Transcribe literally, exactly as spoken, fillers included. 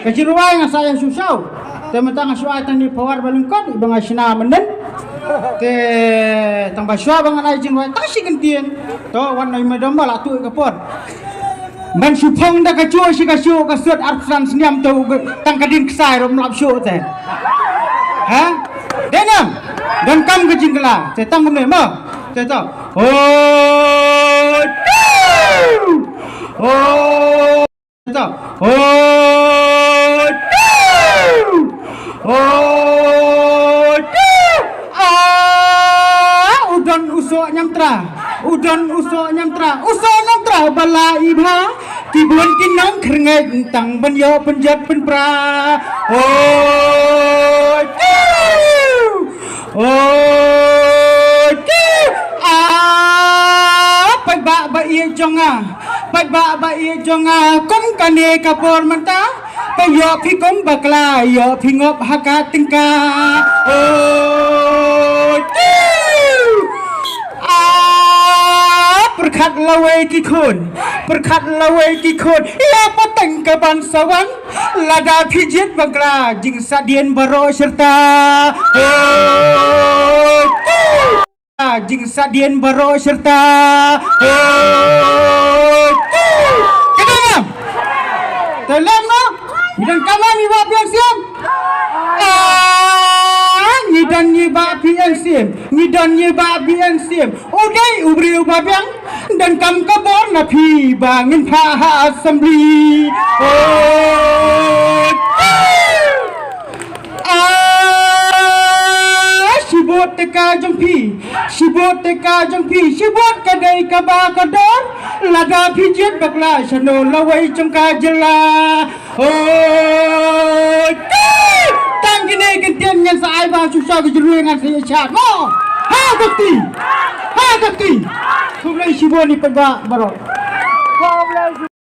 Ka jingrwai nga sa ïa shu shaw. Te mynta nga shu ai tang ïa power ba lyngkot ba nga shna mynnin. Te tang ba shuwa ba ngan ai jingrwai tang shi kyntien. To wan ai ma dom ba la tu ka por. Ban shu phong da ka chuh shi ka chuh ka sut arphew san snem to tang ka dien ksai rom lap shuh te. Ha? Dei nam. Donkam ka jingkylla. Te tang kumne mo. Te to. Oh. Oh. Te to. Oh. Oh. Ah, u don u soh ñiamtra. U don u soh ñiamtra. U soh ñiamtra ba la i bha. Ki bun ki nongkhyrngeit tang ban ïoh pynjot pynpra. Oh. Oh. Ah, paidbah ba ïeit jong nga. Paidbah ba ïeit jong nga. Kum kane ka por mynta. Ba ïoh phi kum bakla, ïoh phi ngop ha ka tyngka. Oh. Ah, pyrkhat lawei ki khun, pyrkhat lawei ki khun. Ïa pateng ka ban sa wan, lada phi jied bakla, jingsadien baroh shirta. Oh. Jingsadien baroh shirta. Oh. Kata ngam. Te lem no. Ngi donkam ngi ba biang siem. Ah, ngi don ngi ba biang siem. Ngi don ngi ba biang siem. U dei u briew ba biang. Donkam ka bor na phi ba ngin phah ha assembly. Oh. Ah, shibut te ka jong phi. Shibut te ka jong phi. Shibut ka dei kaba ka dor. Lada phi jied bakla shano lawei jong ka jylla. Oh, tang kine ki kyntien ngan sa ai ba shu sha ka jingïaid ngan sa ïa shad mo. Ha ka kti. Ha ka kti. Khublei shibun ïa paidbah baroh.